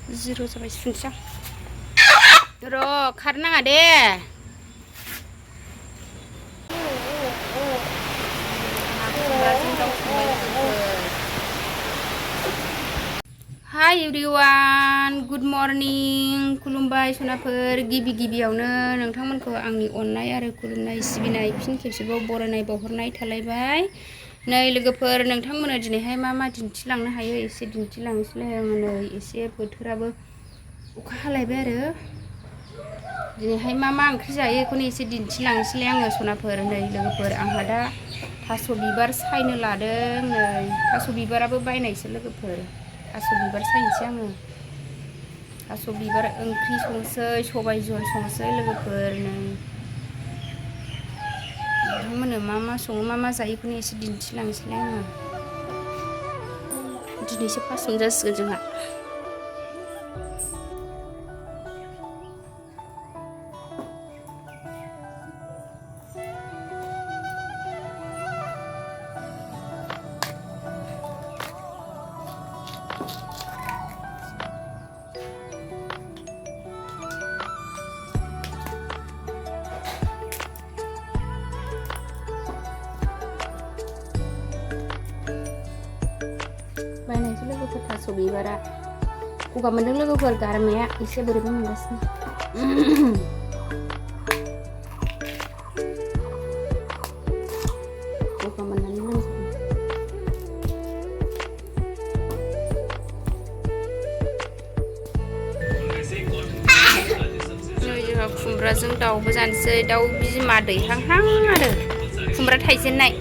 0 जाबाय सुनसां र' खारनाङा दे हाय एवरीवान गुड मर्निं खुलुमबाय सनाफोर गिबियावनो नोंथांमोनखौ आंनि अननाय आरो खुलुमनाय सिबिनाय फिन खेबसेबाव बरायनाय बावहरनाय थालायबाय नै लोगोफोर नोंथांमोना दिनैहाय मा दिन्थिलांनो हायो एसे दिन्थिलांनोसैलाय आङो नै एसे बोथोराबो अखा हालायबाय आरो दिनैहाय मा ओंख्रि जायो बेखौनो एसे दिन्थिलांनोसैलाय आङो सनाफोर नै लोगोफोर आंहा दा थास' बिबार सायनो लादों नै थास' बिबाराबो बायनायसो लोगोफोर थास' बिबार सायनोसै आङो थास' बिबार ओंख्रि संसै सबाइ जल संसै लोगोफोर नै नोंथांमोननो मा सङो मा जायो बेखौनो एसे दिन्थिलांनोसैलाय आङो दिनैसो फार्स्ट जासिगोन जोंहा बायनायसो लोगोफोर थास' बिबारा गगा मोनदों लोगोफोर गारामाया एसे बोरैबा मोनगासिनो गगा मोननानै लोमजादों नै जोंहा खुमब्राजों दाउबो जानोसै दाउ बिमा दैहांहां आरो खुमब्रा थाइजेननाय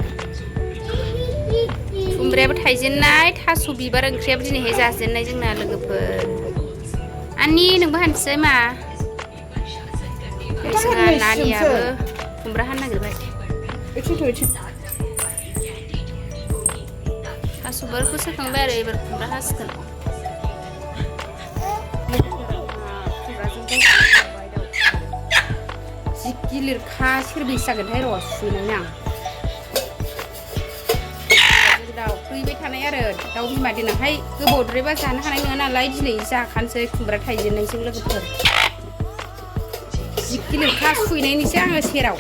खुमब्रायाबो थाइजेननाय थास' बिबार ओंख्रियाबो दिनैहाय जाजेननाय जोंना लोगोफोर आनि नोंबो हानसै मा जोंहा नानियाबो खुमब्रा हानो नागिरबाय थास' बिबारखौ सोखांबाय आरो एबार खुमब्रा हासिगोन जि गिलिरखा सेरबैसो जागोनहाय र' सुनायनो आं दाउ फैबाय थानाय आरो दाउ बिमा देनांहाय गोबावद्रायबा जानो हानाय नङा नालाय दिनै जाखानोसै खुमब्रा थाइजेननायजों लोगोफोर जि गिलिरखा सुनायनिसै आङो सेराव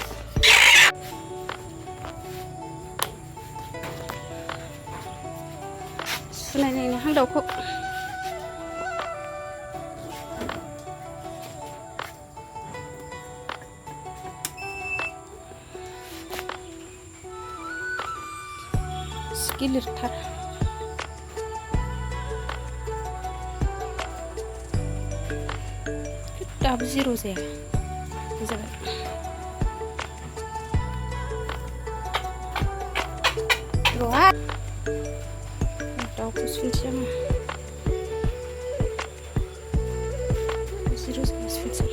सुनायनायनोहां दाउखौ गिलिरथार दाबो 0 जाया जाबाय र'हा दाउखौ सुनसै आङो 0 जाया सुनसै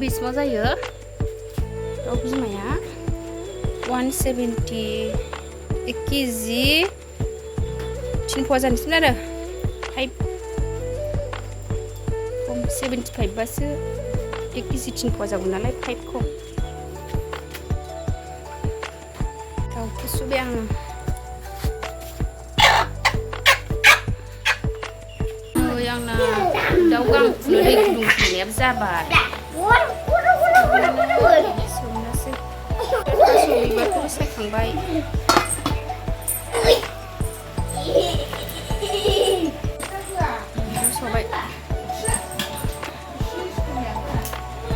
बेसेबां जायो दाउ बिमाया 170 1 केजि 3 पवा जानोसै आरो 5 75 बासो 1 केजि 3 पवा जागोन नालाय 5 खम दाउखौ सुबाय आङो नै आंना दाउ गां फुनो दै गुदुं फुदुंनायाबो जाबाय सोमनोसै थास' बिबारखौबो सायखांबाय सबाय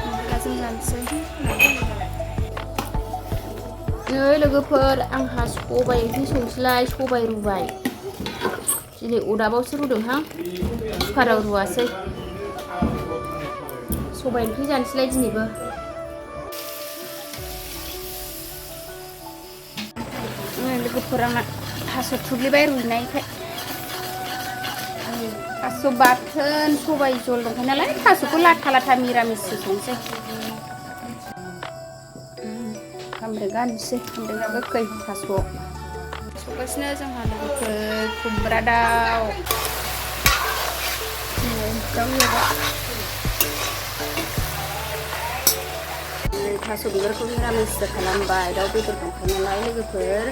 अनलाजों जानोसै नै लोगोफोर आंहा सबाय ओंख्रि संसैलाय सबाय रुबाय दिनै अदाबावसो रुदोंहां कुकाराव रुवासै सबाय ओंख्रि जानोसैलाय दिनैबो लोगोफोर आंना थास' थुग्लिबाय रुइनायखाय थास' बाथोन सबाइ जल दंखायो नालाय थास'खौ लाथा मिरामिससो संसै खामब्रेंगा होनोसै खामब्रेंगा गोखै थास' संगासिनो जोंहा लोगोफोर खुमब्रा दाउ थास' बिबारखौ मिरामिससो खालामबाय दाउ बेदर दंखायो नालाय लोगोफोर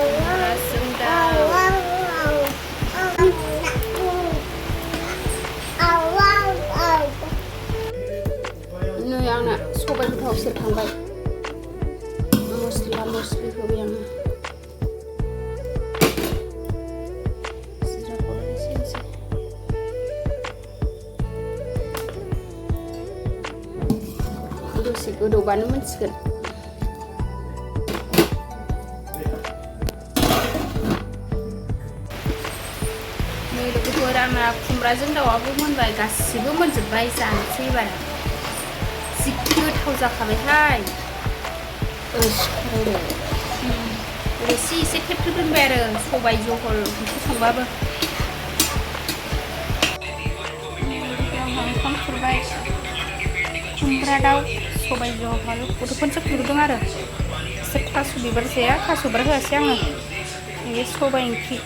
खुमब्राजों दाउ गोदौबानो मोनसिगोन। नै लोगोफोर आंना खुमब्राजों दाउआबो मोनबाय, गासिबो मोनजोब्बाय। जानोसै एबार। जि गोथाव जाखाबायहाय। रोसि एसे थेब थेब दोनबाय आरो सबाइ जहल ओंख्रि संबाबो। ओंखाम खुरबाय, खुमब्रा दाउ, सबाइ जहल गथ'फोरसो खुरदों आरो बिसोर थास' बिबार जाया, थास' बिबार होआसै आङो। बे सबाइ ओंख्रि